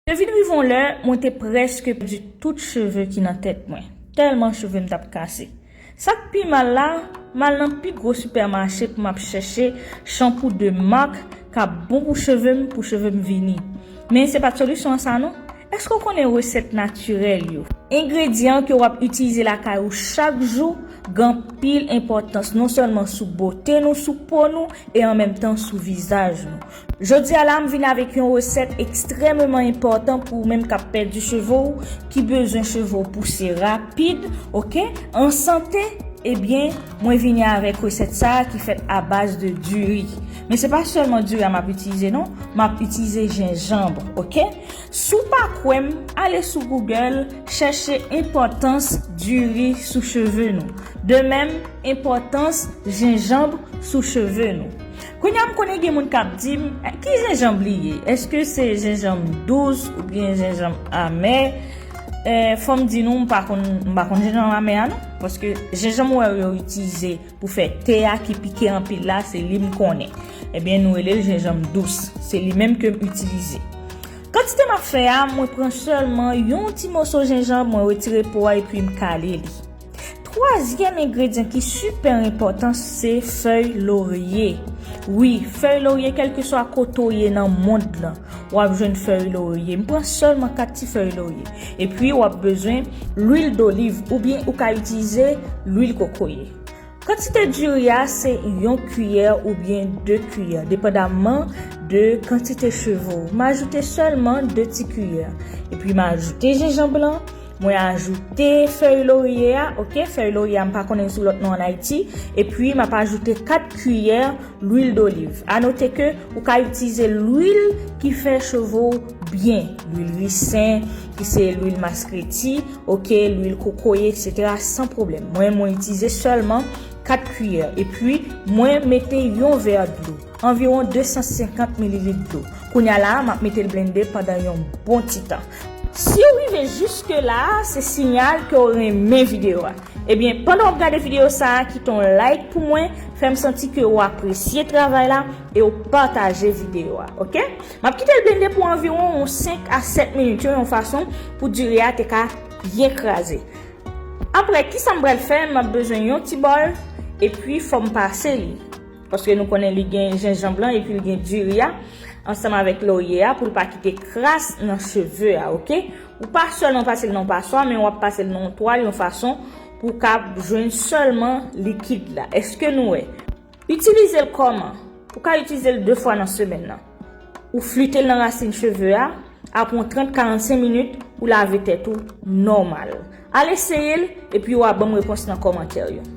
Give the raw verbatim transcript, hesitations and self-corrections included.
Te vin rive yon lè, mwen te prèske pèdi tout cheve ki nan tèt mwen, tèlman cheve m t ap kase. Sa k pi mal la, m al nan pi gwo sipèmache pou m ap chèche chanpou de mak k ap bon pou cheve m, pou cheve m vini. Men se pa t solisyon an sa non. Èske w konnen resèt natirèl yo? Engredyan ke w ap itilize lakay ou chak jou gen anpil enpòtans non sèlman sou bote nou, sou po nou, e an menm tan sou vizaj nou. Jodi a la, m vin avèk yon resèt ekstrèmeman enpòtan pou ou menm k ap pèdi cheve w, ki bezwen cheve w pouse rapid, oke, an sante. Ebyen, mwen vini avèk resèt sa a ki fèt a baz de diri. Men se pa sèlman diri a m ap itilize non, m ap itilize jenjanm, oke? Si w pa kwè m, ale sou Google, chèche enpòtans diri sou cheve nou. De menm, enpòtans jenjanm sou cheve nou. Kounye a m konnen gen moun k ap di m, ki jenjanm li ye? Èske se jenjanm dous oubyen jenjanm amè? Eh, fò m di nou, m pa konn, m pa konn jenjanm amè a non. Paske jenjanm ou wè yo itilize pou fè te a ki pike anpil la, se li m konnen. Ebyen, nou rele l jenjanm dous. Se li menm ke m itilize. Kantite m ap fè a, mwen pran sèlman yon ti moso jenjanm, mwen retire po a epi m kale li. Twazyèm engredyan ki sipè enpòtan, se fèy lorye. Wi, fèy lorye, kèlkeswa kote w ye nan mond lan, w ap jwenn fèy lorye. M pran sèlman kat ti fèy lorye. Epi, w ap bezwen lwil doliv oubyen ou ka itilize lwil kokoye. Kantite diri a, se yon kiyè oubyen de kiyè, depandamman de kantite cheve w. M ajoute sèlman de ti kiyè. Epi, m ajoute jenjanm lan. Mwen ajoute fèy lorye a, oke? Fèy lorye a, m pa konnen sou lòt non ann Ayiti. Epi, m ap ajoute kat kiyè lwil doliv. A note ke ou ka itilize lwil ki fè cheve w byen. Lwil risen, ki se lwil maskreti, oke, lwil kokoye, etsetera, san pwoblèm. Mwen, mwen itilize sèlman kat kiyè. Epi, mwen mete yon vè dlo, anviwon de san senkant mililit dlo. Kounye a la, m ap mete l blende pandan yon bon ti tan. Si w rive jiske la, se siyal ke w renmen videyo a. Ebyen, pandan w ap gade videyo sa a, kite yon like pou mwen, fè m santi ke w apresye travay la e w pataje videyo a, oke? M ap kite l blende pou anviwon yon senk a sèt minit, yon fason pou diri a te ka byen kraze. Apre, kisa m pral fè? M ap bezwen yon ti bòl, epi fò m pase li. Paske nou konnen li gen jenjanm lan epi li gen diri a, ansanm avèk lorye a, pou l pa kite kras nan cheve a, oke? Ou pa sèlman pase l nan yon paswa, men w ap pase l nan yon twal, yon fason pou w ka jwenn sèlman likid la. Èske nou wè? Itilize l kòman? Ou ka itilize l de fwa nan semèn nan. Ou flite l nan rasin cheve a, apre yon trant, karannsenk minit, ou lave tèt ou nòmal. Al eseye l, epi w a ban m repons nan kòmantè yo.